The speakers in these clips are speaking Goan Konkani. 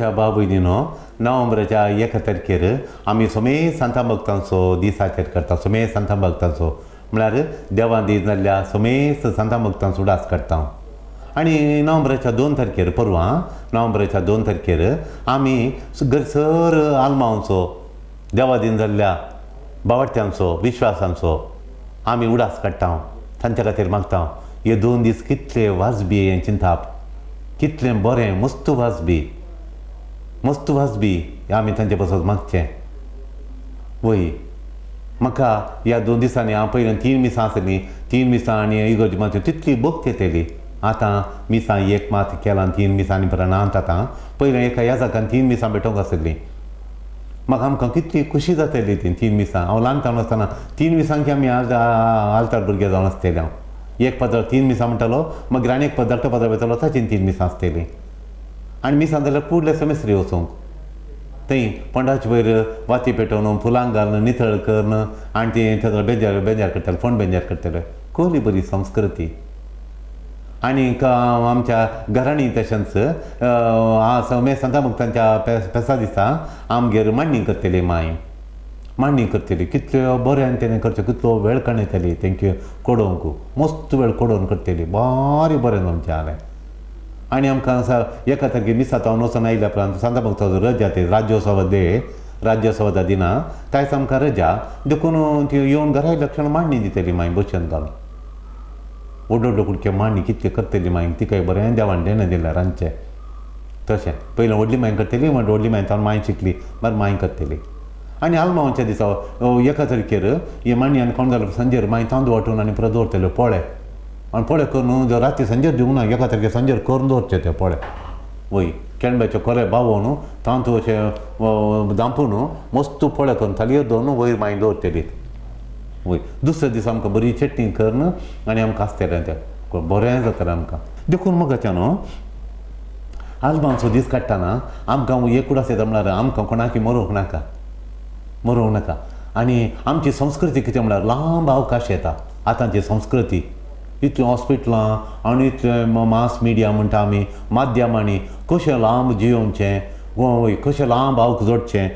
मोगाच्या भाव भयणीनो, नोव्हेंबराच्या 1 तारखेर आमी सोमे सांता भक्तांचो दीस आचर करता. सोमे सांता भक्तांचो म्हळ्यार देवान दीस जाल्ल्या सोमेस्त सांता भक्तांचो उडास काडटा. आनी नोव्हेंबराच्या 2 तारखेर, परवां नोव्हेंबराच्या 2 तारखेर आमी घरसर आल्मांवचो, देवादीन जाल्ल्या बावट्यांचो, विश्वासांचो आमी उडास काडटा, तांच्या खातीर मागता. हे 2 दीस कितले वाजबी हें चिंताप, कितलें बरें, मस्त वाजबी, मस्त वाजबी आमी तांचे पासत मागचें. वय, म्हाका ह्या 2 दिसांनी, हांव पयलीं 3 मिसां आसलीं, 3 मिसां आनी इगर्ज मात तितली भक्त येतली. आतां मिसां एक मात केलां, 3 मिसांनी परत आतां पयलें एका ह्या जाग्यान 3 मिसां भेटोवंक आसलीं. म्हाका आमकां कितली खुशी जाताली ती 3 मिसां. हांव ल्हान जावन आसतना 3 मिसांकी आमी आल्तार भुरगे जावन आसतले. हांव एक पदर 3 मिसां म्हणटालो, मागीर आनी एक पदर धाकटो पदर वयतालो, ताचेर 3 मिसां आसतलीं. आनी मिसां जाल्यार फुडले सेमेस्त्री वचूंक थंय पंडाचे वयर वाती पेटोवन, फुलां घालून, नितळ करून आनी ती तेजो बेजार बेजार करताले, फोंड बेजार करताले. कसली बरी संस्कृती. आनी आमच्या घरांनी तशेंच मे सांता भक्तांच्या पेसा दिसा आमगेर मांडणी करतली, मांय मांडणी करतली. कितल्यो बऱ्यान तेणें करचें, कितलो वेळ काडयतली तेंके कोडोवंक, मस्त वेळ कोडोवन करतली, बारी बरें आमचें जालें. आनी आमकां आसा एका तारखेर मिसा तावन वचून आयल्या उपरांत सांता भक्ताचो रजा, ते राज्योत्सव दे, राज्योत्सवाच्या दिना त्याच आमकां रजा. देखून ती येवन घरा लक्षण मांडणी दितली मागीर बशेन घालून व्हडलो व्हडलो कुडके मांडणी कितले करतली मागीर. तिकाय बरें देवान देणें दिलें रांदचें. तशें पयलें व्हडली मांय करतली, मागीर व्हडली मांय तावन मांय शिकली, मागीर मांय करतली. आनी आल्मांवच्या दिसा एका तारखेर ही मांडणी आनी कोण जाल्यार सांजेर मागीर तांदूळ वांटून आनी परत दवरतल्यो पोळे. आनी पोळे करून राती सांजेर दिवंक ना, एका तारखेर सांजेर करून दवरचे ते पोळे. वय, केणब्याचे कोले बावोवन तांतू अशें धांपून मस्त पोळे करून थालयेर दवरून वयर मागीर दवरतली. वय, दुसऱ्या दिसा आमकां बरी चटणी करून आनी आमकां आसतलें तें बरें जातलें आमकां. देखून मोगाच्या न्हू, आल्मांचो दीस काडटना आमकां एक उडास येता, म्हळ्यार आमकां कोणाकी मरोवंक नाका, मरोवंक नाका. आनी आमची संस्कृती कितें म्हळ्यार लांब अवकाश येता. आतांची संस्कृती इतलीं हॉस्पिटलां आनी इतलें मास मिडिया म्हणटा आमी, माध्यमांनी कशें लांब जियोवचें, वय, कशें लांब आवक जोडचें,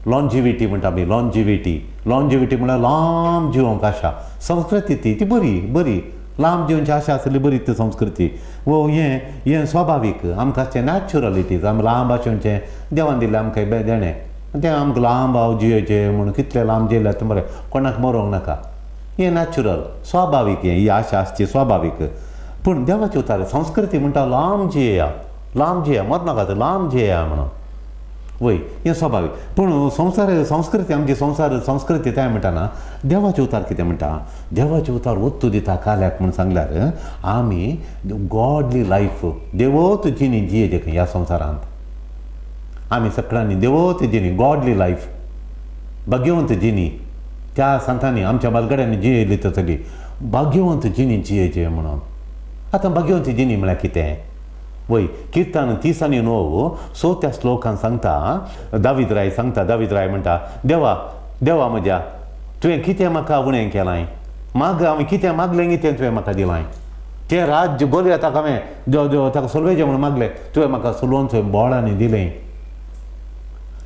लॉन्जिविटी म्हणटा आमी, लॉन्जिविटी. लॉन्जिविटी म्हळ्यार लांब जिवोवंक आशा. संस्कृती ती ती बरी बरी लांब जिवनची आशा आसली, बरी ती संस्कृती. वो हें हें स्वाभावीक आमकां आसचें, नॅचरल it is. आमी लांब आशिवचें देवान दिल्लें आमकां देणें तें, आमकां लांब हांव जियोचें म्हणून. कितलें लांब जियेल्यार तें बरें, कोणाक मरोंक नाका. हें नॅचरल, स्वाभावीक, हें ही आशा आसची स्वाभावीक. पूण देवाची उतार संस्कृती म्हणटा लांब जियेया, लांब जिया, मरनाका तर लांब जियेया म्हणून. वय, हें स्वाभावीक. पूण संवसार संस्कृती, आमची संवसार संस्कृती तें म्हणटा ना. देवाचे उतार कितें म्हणटा? देवाचे उतार ओत्तू दिता काल्याक म्हूण सांगल्यार आमी गॉडली लायफ, देवोत जिणी जियेचे खंय ह्या संवसारांत. आमी सगळ्यांनी देवोत जिणी, गॉडली लायफ, भाग्यवंत जिणी, त्या संतांनी, आमच्या बालगड्यांनी जियेली तसली भाग्यवंत जिणी जियेचे म्हणून. आतां भाग्यवंत जिणी म्हळ्यार कितें? वय, किर्तन 39 चवथ्या श्लोकान सांगता, दावीद राय सांगता. दावीद राय म्हणटा, देवा, देवा म्हज्या, तुवें कितें म्हाका उणें केलां? माग हांवें कितें मागलें, कितें तुवें म्हाका दिलां? तें राज्य गोलयाताक हांवें देव देव ताका सोलवेचें म्हणून मागलें, तुवें म्हाका सोलोवन तुवें बोळांनी दिलें.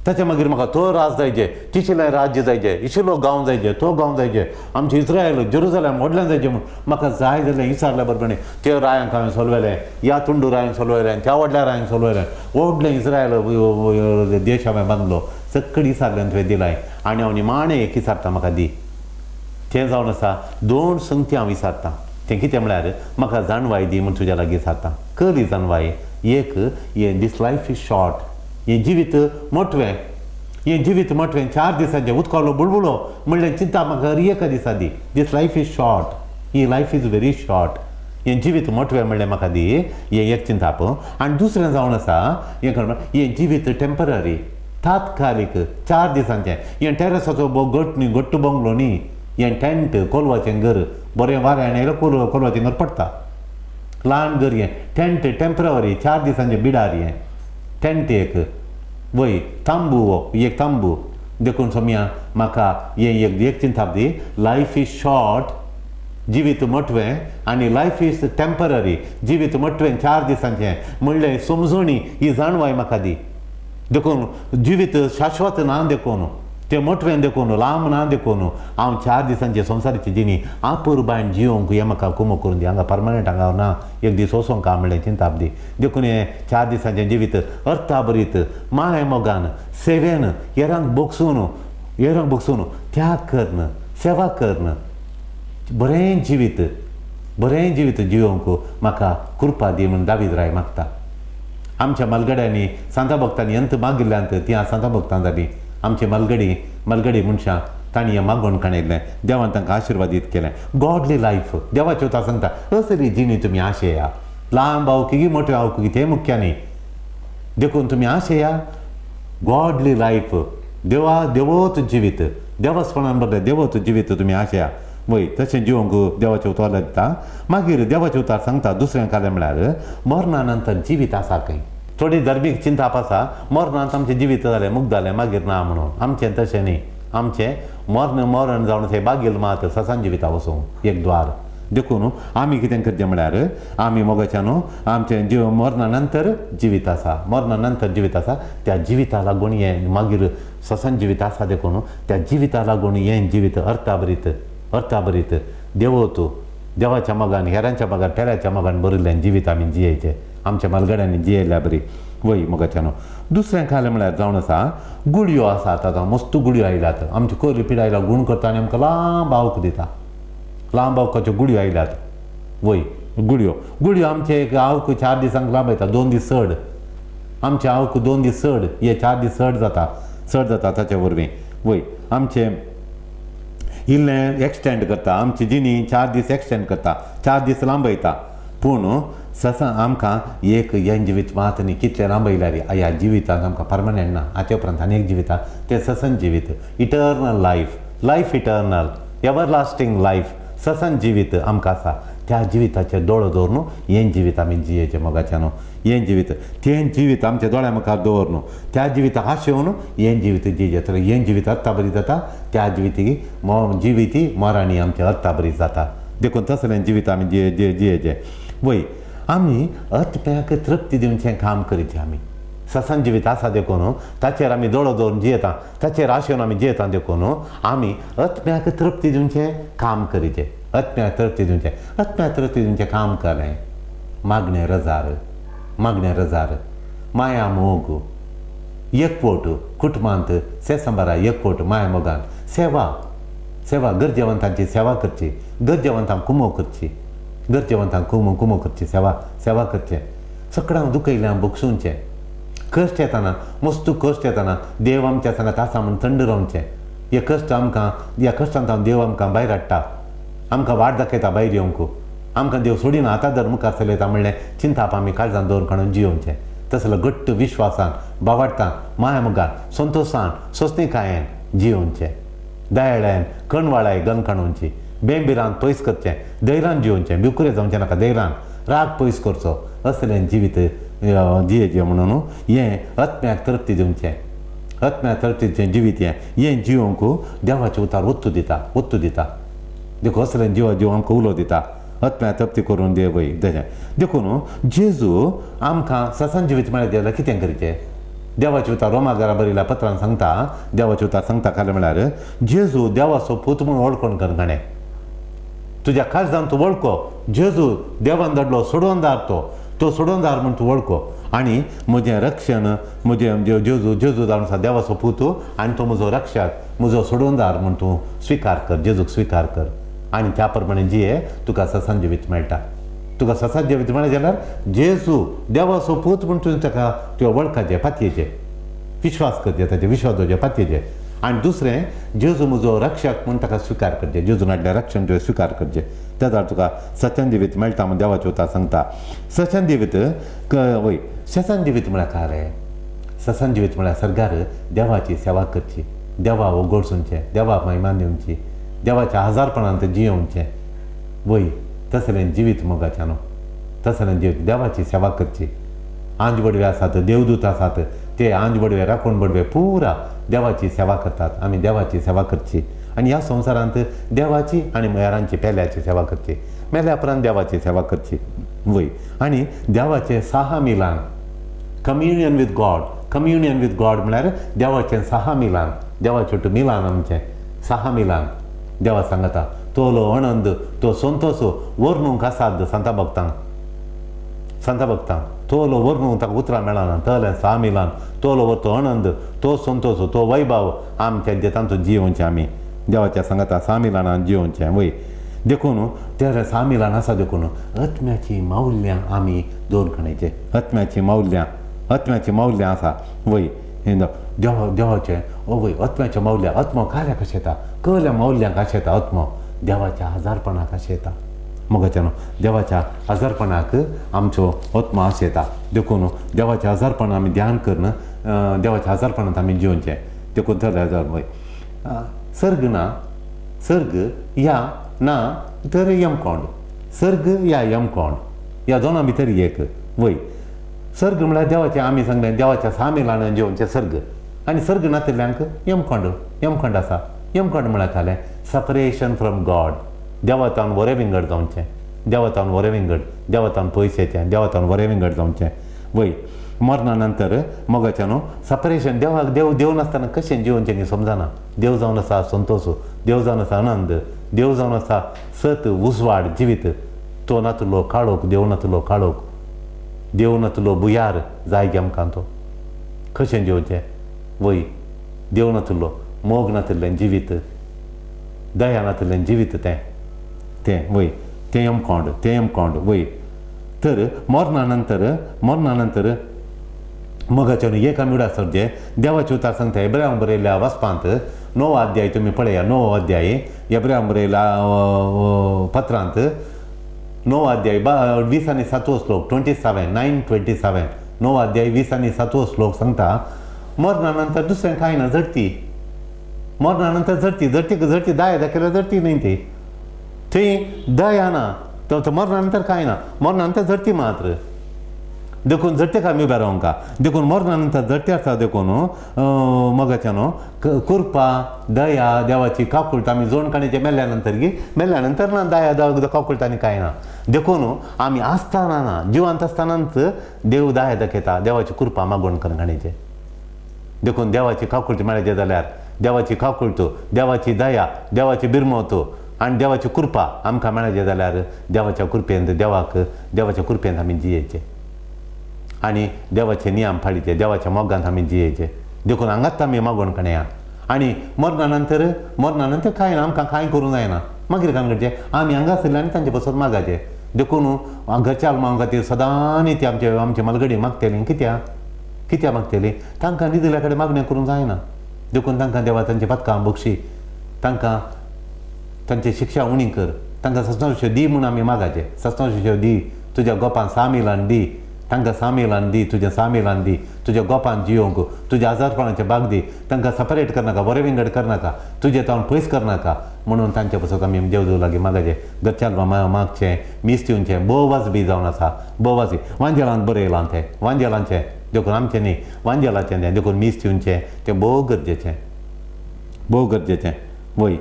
ताच्या मागीर म्हाका तो राज जायचे, तिशिलें राज्य जायचे, इशिलो गांव जायचे, तो गांव जायचे, आमचे इस्रायल जेरुजलेम व्हडलें जायचें म्हूण म्हाका जाय जालें. विचारल्या बरोबर ते रायांक हांवें सोलवेलें, ह्या तुंडू रायन सोलवेलें, त्या व्हडल्या रायन सोलवेलें, व्हडलें इस्रायल देश हांवें बांदलो. सगळीं विचारलें तुवें दिलाय. आनी हांव निमाणें एक विचारता, म्हाका दी. तें जावन आसा 2 संगती हांव विचारतां. तें कितें म्हळ्यार म्हाका जाणवाय दी म्हूण तुज्या लागीं विचारता. कसली जाणवाय? एक हें, दीस लायफ is short, हें जिवीत मोटवें, हें जिवीत मोटवें, 4 दिसांचें उदकालो बुळबुळो म्हणलें चिंता म्हाका एका दिसा दी. दीस life is short, he life is very short, हें जिवीत मोटवें म्हणलें म्हाका दी, हें एक चिंताप. आनी दुसरें जावन आसा हें खबर, हें जिवीत टेंपररी, तात्कालीक, 4 दिसांचें. हें टेरसाचो गट न्ही, गट्ट बंगलो न्ही, हें टेंट, कोलवाचें घर. बरें वाऱ्यान येयलें कोलवाचें घर पडटा. ल्हान घर हें टेंट, टेंपररी, 4 दिसांचें बिडार हें टेंट एक, वय, तांबू, हो एक तांबू. देखून सोमया, म्हाका हें एक एक चिंताप दी, लायफ is short, जिवीत मोटवें, आनी लायफ is temporary, जिवीत मोटवें, 4 दिसांचें म्हणलें समजणी, ही जाणवाय म्हाका दी. देखून जिवीत शाश्वत ना देखून तें मोटवें देखून लांब ना देखून हांव 4 दिसांचे संवसाराची जिणी आपुरबायन जिवंक हें म्हाका कुमो करून दी. हांगा परमनंट हांगा ना, एक दीस वचोंक हांव म्हणलें चिंताप दी. देखून हें 4 दिसांचें जिवीत अर्थाभरीत माया मोगान सेवेन हेरांक भोगसून, हेरांक भोगसून त्याग करून सेवा करून बरें जिवीत, बरें जिवीत जिवंक म्हाका कृपा दी म्हूण दावीद राय मागता. आमच्या मालगड्यांनी सांता भक्तांनी अंत मागिल्ल्यांत ती सांता भक्तां जाली. आमची मालगडी मालगडी मनशां तांणी हें मागोवन काणयल्लें, देवान तांकां आशिर्वादीत केलें. गॉडली लायफ देवाच्यो उतरां सांगता असली जिणी तुमी आशेया. लांब आवकी मोठे आवकी तें मुख्य न्ही, देखून तुमी आशेया गॉडली लायफ, देवा देवोत जिवीत, देवस्पणान बरलें देवोत जिवीत तुमी आशेया. वय तशें जिवंक देवाचें उतर दिता. मागीर देवाचें उतर सांगता दुसरें कालें म्हळ्यार मरणा नंतर जिवीत आसा खंय. थोडी धर्मीक चिंताप आसा मरणांत आमचें जिवीत जालें मुक्त जालें मागीर ना म्हणून. आमचें तशें न्ही, आमचें मरण मरण जावन थंय बागील मात ससान जिविता वचूं एक द्वार. देखून आमी कितें करचें म्हळ्यार आमी मोगाच्या न्हू आमचें जीव मरणा नंतर जिवीत आसा, मरणा नंतर जिवीत आसा त्या जिविता लागून हें मागीर ससान जिवीत आसा. देखून त्या जिविता लागून हें जिवीत अर्थाभरीत, अर्थाभरीत देवोत देवाच्या मोगान हेरांच्या मोगान पेल्याच्या मोगान भरिल्लें जिवीत आमी जियेचें आमच्या मालगड्यांनी जियेल्या बरी. वय मोगाच्या न्हू दुसरें खालें म्हळ्यार जावन आसा गुळयो आसात. आतां मस्त गुळयो आयल्यात. आमची कोरी पिडायला गूण करता आनी आमकां लांब आवक दिता, लांब आवकाच्यो गुळयो आयल्यात. वय गुळयो, गुळयो आमचे एक आवक 4 दिसांक लांब येता, 2 दीस चड. आमचे आवक 2 दीस चड, हे 4 दीस चड जाता, चड जाता ताचे वरवीं. वय आमचें इल्लें एक्सटेंड करता, आमची जिणी 4 दीस एक्सटेंड करता, 4 दीस लांबयता. पूण ससा आमकां एक हें जिवीत मात न्ही कितलें लांबयल्यार ह्या जिवितांत आमकां परमनंट ना. हाचे उपरांत आनी एक जिविता तें ससन जिवीत, eternal life, life eternal, everlasting life, ससन जिवीत आमकां आसा. त्या जिविताचेर दोळो दवर न्हू हें जिवीत आमी जियेचें मोगाचें न्हू हें जिवीत तें जिवीत आमच्या दोळ्या मुखार दवर न्हू त्या जिविताक आशेवन हें जिवीत जियेचें. तर हें जिवीत अर्थाभरीत जाता, त्या जिविती जिविती मराणी आमचें अर्थाभरीत जाता. देखून तसलें जिवीत आमी जिये जियेचें. वय आमी आत्म्याक तृप्ती दिवचें काम करचें. आमी ससन जिवीत आसा देखून ताचेर आमी दोळो दवरून जियेता, ताचेर आशेवन आमी जियेता. देखून आमी आत्म्याक तृप्ती दिवचें काम करचें. आत्म्याक तृप्ती दिवचें, आत्म्याक तृप्ती दिवचें काम केलें मागणें रजार, मागणें रजार, माया मोग, एकवट कुटुंबांत सेसंबारा एकवट माया मोगान सेवा, सेवा गरजेवंतांची सेवा करची, गरजेवंतांक कुमो करची, गरजेवंतांक कुमो कुमो करची, सेवा सेवा करचें. सगळ्यांक दुखयल्यां बक्षुंचें. कश्ट येताना मस्त कश्ट येताना देव आमच्या सांगात आसा म्हूण थंड रावचें. हे कश्ट आमकां ह्या कश्टांत देव आमकां भायर हाडटा, आमकां वाट दाखयता भायर येवंक, आमकां देव सोडिना आतां दर मुखार चलयता म्हणलें चिंताप आमी काळजान दवरून काडून जियोवचें. तसलो घट्ट विश्वासान बावाडटान माया मुखार संतोशान सोंसणीकायेन जियोवचें. दयाळ्यान कणवाळाय गन काडूनची, बेंबिरान पयस करचें, धैर्यान जियोवचें, भिवकुरे जावचें नाका, धैर्यान राग पयस करचो. असलें जिवीत जियेचें म्हणून हें आत्म्याक तृप्ती दिवचें, आत्म्याक तृप्ती दिवचें जिवीत हें हें जिवंक देवाचें उतार ओत्तू दिता, ओत्तू दिता. देखून असलें जिवा जीव आमकां उलो दिता आत्म्याक तृप्ती करून देव वय तशें. देखून जेजू आमकां ससान जिवीत मेळत जाल्यार कितें करचें? देवाचें उतार रोमा घरा बरयल्या पत्रान सांगता, देवाचें उतार सांगता खालें म्हळ्यार जेजू देवाचो पूत म्हूण वळखून कर काणें तुज्या काळजान तूं वळखो जेजू देवान धाडलो सोडवणदार, तो तो सोडवणदार म्हूण तूं वळखो आनी म्हजें रक्षण म्हजें जेजू जेजू जावन आसा देवाचो पूत आनी तो म्हजो रक्षक म्हजो सोडवणदार म्हूण तूं स्विकार कर, जेजूक स्विकार कर आनी त्या प्रमाणे जिये तुका ससान जिवीत मेळटा. तुका ससान जिवीत मेळ्ळें जाल्यार जेजू देवाचो पूत म्हूण तुवें ताका तुवें वळखाचें, पातयेचें, विश्वास करचें, ताचें विश्वास दवरचें, पातयेचें. आनी दुसरें जेजू म्हजो रक्षक म्हूण ताका स्विकार करचें, जेजून हाडलें रक्षण तुवें स्विकार करचें, त्या जाल्यार तुका सचन जिवीत मेळटा म्हूण देवाचें उतर सांगता. सचन जिवीत वय सचन जिवीत म्हळ्यार काय रे? सचन जिवीत म्हळ्यार सर्गार देवाची सेवा करची, देवा ओगोळसुंचें, देवा महिमा दिवची, देवाच्या हजारपणांत जियोवचें. वय तसलें जिवीत मोगाचें न्हू, तसलें जिवीत देवाची सेवा करची. आंज बडवे आसात, देवदूत आसात, ते आंज बडवे राखण बडवे पुरा देवाची सेवा करतात. आमी देवाची सेवा करची आनी ह्या संवसारांत देवाची आनी हेरांची पेल्याची सेवा करची, मेल्या उपरांत देवाची सेवा करची. वय आनी देवाचें साहा Milan Communion with God. Communion with God म्हळ्यार देवाचें सहा मिलान, देवाचें मिलान, आमचें सहा मिलान देवा सांगता. तोलो आनंद, तो संतोश वर्णूंक आसात सांता भक्तांक, सांता भक्तांक तोलो वर्णूंक ताका उतरां मेळना. तलें सहा मिलान, तोलो तो आनंद, तो संतोश, तो वैभव आमच्या तांतूत जियोवचें. आमी देवाच्या सांगाता सहा मिलानान जियोवचें. वय, देखून ते सहा मिलान आसा. देखून आत्म्याची मावल्यां आमी दोन खणेचे, आत्म्याची मावल्यां, आत्म्याची मावल्यां आसा. वय, देवा देवाचें ओ वय आत्म्याच्या मावल्या. आत्मो कार्याक कशें येता? कहल्या मावल्यांक कशें येता आत्मो? देवाच्या आजारपणाक कशें येता मोगाच्यानो? देवाच्या आजारपणाक आमचो आत्मो आस येता. देखून देवाच्या आजारपण आमी ध्यान करून देवाच्या आजारपणांत आमी जिवचें. देखून थोडे हजार वय सर्ग ना, सर्ग या ना तर यमकोंड, सर्ग या यमकोंड ह्या दोनां भितर एक. वय, सर्ग म्हळ्यार देवाचें आमी सांगलें देवाच्या सामिलान जेवचें सर्ग, आनी सर्ग नातिल्ल्यांक यमकोंड, यमकोंड आसा. यमकोंड म्हळ्यार खालें सेपरेशन फ्रॉम गॉड. देवातावन बरें विंगड जावचें, देवातावन बरें विंगड, देवातावन पयस येचें, देवातावन बरें विंगड जावचें. वय, मरणा नंतर मोगाचें न्हू सेपरेशन. देवाक देव देव नासतना कशें जिवनचें की समजना. देव जावन आसा संतोश, देव जावन आसा आनंद, देव जावन आसा सत उजवाड जिवीत. तो नातलो काळोख, देव नातलो काळोख, देव नातलो भुयार जाय गे आमकां. तो कशें जिवचें? वय, देव नातलो मोग नातिल्लें जिवीत, दया नातिल्लें जिवीत तें तें वय तें यमकोंड, तें यमकोंड. वय, तर मरणा नंतर, मरणा नंतर मोगाच्यान एक आमी उडास जे देवाचें उतार सांगता. एब्राम बरयल्या वाचपांत णव अध्याय तुमी पळया, णव अध्याय एब्राम बरयल्या पत्रांत 9 अध्याय 20 आनी 7वो श्लोक, 27, 9:27, 9 अध्याय 20 आनी 7वो श्लोक सांगता, मरणा नंतर दुसरें कांय ना, जडती. मरणा नंतर जडती, जडती जडती दया दाखयल्यार जडती न्हय ती, थंय दया ना. तो मरणा नंतर कांय ना, मरणा नंतर जडती मात्र. देखून जडतेक आमी उबे रावंका. देखून मरणा नंतर जडते आसा. देखून मोगाच्या न्हू कृपा दया देवाची काकुळट आमी जोण काणीचे मेल्ल्या नंतर गी मेल्ल्या नंतर ना दया काकुळट आनी कांय ना. देखून आमी आसतना ना, जिवंत आसतनाच देव दया दाखयता, देवाची कृपा मागोवन करून काणीचे. देखून देवाची काकुळट मेळचे जाल्यार देवाची काकुळट, देवाची दया, देवाची बिरमत आनी देवाची कृपा आमकां मेळचे जाल्यार देवाच्या कृपेन, देवाक देवाच्या कृपेन आमी जियेचे आनी देवाचे नियम पाळीचे, देवाच्या मोगांत आमी जियेचे. देखून हांगाच आमी मागोवन काणया. आनी मरणा नंतर, मरणा नंतर कांय ना, आमकां कांय करूंक जायना. मागीर काय करचें? आमी हांगा आसले आनी तांचे पासत मागाचें. देखून घरच्या आल्मां खातीर सदांच ती आमचे आमचे मालगडी मागतली. कित्याक कित्याक मागतली? तांकां निदिल्ल्या कडेन मागण्यो करूंक जायना. देखून तांकां देवा तांची पातकां बक्षी, तांकां तांची शिक्षा उणी कर, तांकां सस्नाशियो दी म्हूण आमी मागाचें. सस्नाशियो दी, तुज्या गोपान सामिलान दी, तांकां सामिलान दी, तुज्या सामिलान दी, तुज्या गोपान जियोंक तुज्या आजारपणाचें भाग दी. तांकां सेपरेट करनाका, बरें विंगड करनाका, तुजें तावन पयस करनाका म्हणून तांचे पासत आमी देव देव लागीं मागाचें. घरच्या मागचें, मीस दिवचें. भोव वाजबी जावन आसा, भोव वाजबी वांजेलांत बरयलां तें, वांजेलांचें. देखून आमचें न्ही, वांजेलाचें तें. देखून मीस दिवचें तें भोव गरजेचें, भोव गरजेचें. वय,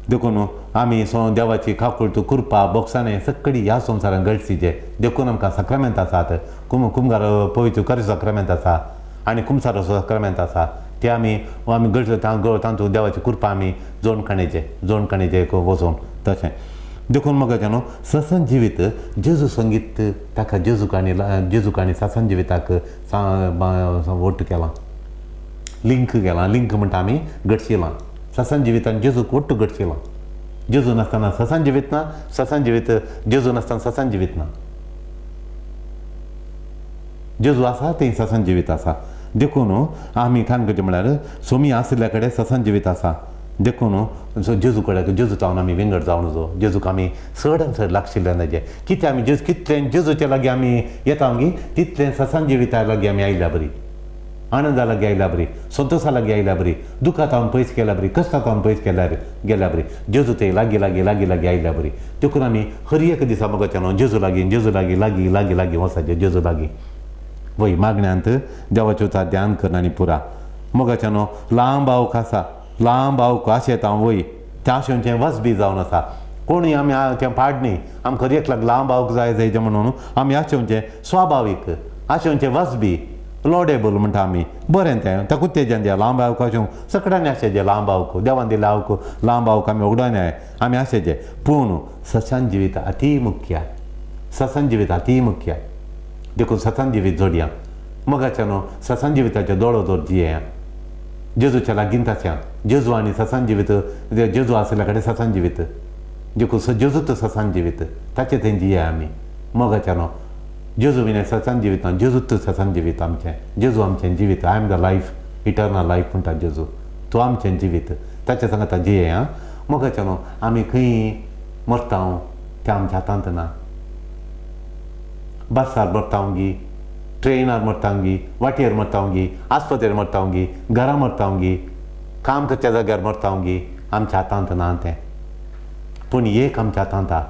देखून आमी सो देवाची काकुळट कृपा बोक्साने सगळी ह्या संवसारान गळसीचे. देखून आमकां साक्रामेंत आसात. कुमगार पवित्र करी साक्रामेंत आसा आनी कुमसाराचो साक्रामेंत आसा. ते आमी आमी गळस तातूंत देवाची कृपा आमी जोड काणयचे, जोड काणयचे वचून तशें. देखून मग न्हू ससन जिवीत जेजू संगीत ताका जेजूक आनी जेजूक आनी ससन जिविताक वोट केलां, लिंक केलां. लिंक म्हणटा आमी गटशिलां. ससन जिवितान जेजूक वट्टू गटशिलां. जेजू नासतना ससन जिवीत ना, ससन जिवीत जेजू नासतना ससन जिवीत ना. जेजू आसा थंय ससन जिवीत आसा. देखून आमी कान करचें म्हळ्यार सोमी आशिल्ल्या कडेन ससन जिवीत आसा. देखून जेजू कडेन, जेजू तावन आमी विंगड जावन नजो. जेजूक आमी चड आनी चड लागशिल्ल्यान जाय. कितें आमी जेजू कितलें जेजूच्या लागीं आमी येता गी तितलें ससन जिविता लागीं आमी आयल्या बरी, आनंदा लागीं आयल्या बरी, संतोशा लागीं आयल्या बरी, दुखा तावन पयस केल्या बरी, कश्टा तावन पयस केल्यार गेल्या बरी, जेजू थंय लागीं लागीं लागीं लागीं आयल्या बरी. देखून आमी हर एक दिसा मोगाच्या न्हू जेजू लागीं, जेजू लागीं लागीं लागीं लागीं वचाचें, जेजू लागीं. वय, मागण्यांत देवाचें उतार ध्यान कर आनी पुरा मोगाच्या न्हू लांब आवक आसा, लांब आवक आशेता. वय, त्या आशेवचें वसबी जावन आसा. कोणूय आमी तें पाड न्ही, आमकां हर एकल्याक लांब आवक जाय जाय म्हणून आमी आशेवचें स्वाभावीक, आशेवचें वसबी. लॉडेबल म्हणटा आमी, बरें तें ताका उत्तेजन दिया, लांब आवक अशें सगळ्यांनी आशेचें लांब आवक, देवान दिलें आवक लांब आवक आमी उगडान आमी आशेचें. पूण ससान जिवीत अती मुख्य, ससान जिवीत अती मुख्य. देखून ससान जिवीत जोडया मोगाच्या न्हू, ससान जिविताचो दोळो दवर जियेया, जेजूच्या लागींच आसया. जेजू आनी ससान जिवीत, जेजू आशिल्ल्या कडेन ससान जिवीत, देखून जेजूच ससान जिवीत, ताचे थंय जिया आमी मोगाच्या न्हू. जेजू विणे ससान जिवीत ना, जेजूच ससान जिवीत आमचें, जेजू आमचें जिवीत. I am the life, eternal life म्हणटा जेजू, तो आमचें जिवीत, ताच्या सांगाता जियेया मोगाच्या न्हू. आमी खंय मरता तें आमच्या हातांत ना. बसार मरता गी, ट्रेनार मरता गी, वाटेर मरता गी, आस्पत्रेर मरता गी, घरा मरता गी, काम करच्या जाग्यार मरता गी, आमच्या हातांत ना तें. पूण एक आमच्या हातांत आहा,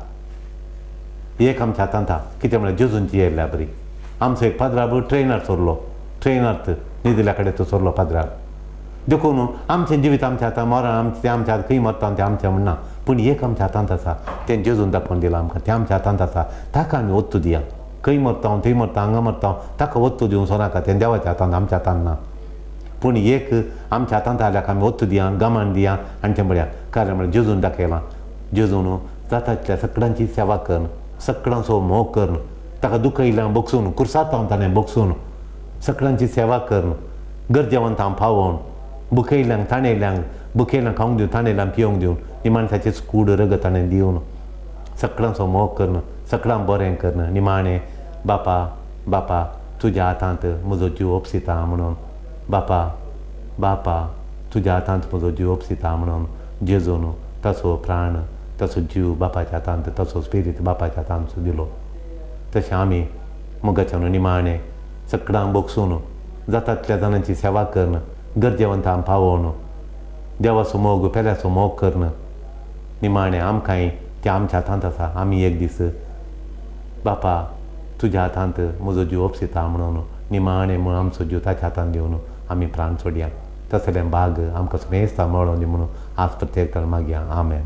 एक आमच्या हातांत आहा, कितें म्हळ्यार जेजून जियेल्ल्या बरी. आमचो एक पाद्राब ट्रेनार सोरलो, ट्रेनार न्हिदिल्ल्या कडेन तो सोरलो पाद्राब. देखून आमचें जिवीत आमच्या हातांत, मरण आमचें तें आमच्या हात, खंय मरता तें आमचें म्हणना, पूण एक आमच्या हातांत आसा तें जेजून दाखोवन दिलां आमकां, तें आमच्या हातांत आसा, ताका आमी ओत्तू दिया. खंय मरता थंय मरता, हांगा मरता, ताका ओत्तू दिवंक सोनाका, तें देवाच्या हातांत, आमच्या हातांत ना. पूण एक आमच्या हातांत आसल्यार आमी ओत्तू दिया, गमान दिया आनी तें पळया. कारण म्हळ्यार जेजून दाखयलां, जेजून जाता तितल्या सगळ्यांची सेवा करून, सगळ्यांचो मोग करून, ताका दुखयल्यां बगसून, कुर्सांत ताणें बगसून, सगळ्यांची सेवा करून, गरजेवंतांक पावोवन, बुखयल्यांक ताणेल्यांक, बुखयल्यांक खावंक दिवन, ताणेल्यांक पिवंक दिवन, निमाणें ताचेच कूड रगत ताणें दिवन, सगळ्यांचो मोग करून, सगळ्यांक बरें करून, निमाणें बापा बापा तुज्या हातांत म्हजो जीव ओपसिता म्हणून, बापा बापा तुज्या हातांत म्हजो जीव ओपसिता म्हणून जेजून ताचो प्राण, ताचो जीव बापाच्या हातांत, ताचो स्पिरीत बापाच्या हातांत दिलो. तशें आमी मोगाच्यान निमाणें सगळ्यांक बगसून, जाता तितल्या जाणांची सेवा करून, गरजेवंतांक पावोवन, देवाचो मोग पेल्याचो मोग करून, निमाणें आमकांय तें आमच्या हातांत आसा. आमी एक दीस बापा तुज्या हातांत म्हजो जीव ओपसिता म्हणून निमाणें म्हूण आमचो जीव ताच्या हातांत दिवन आमी प्राण सोडया. तसलें भाग आमकां समेस्तां मेळों दी म्हणून आज प्रत्येक मागया. आमेन.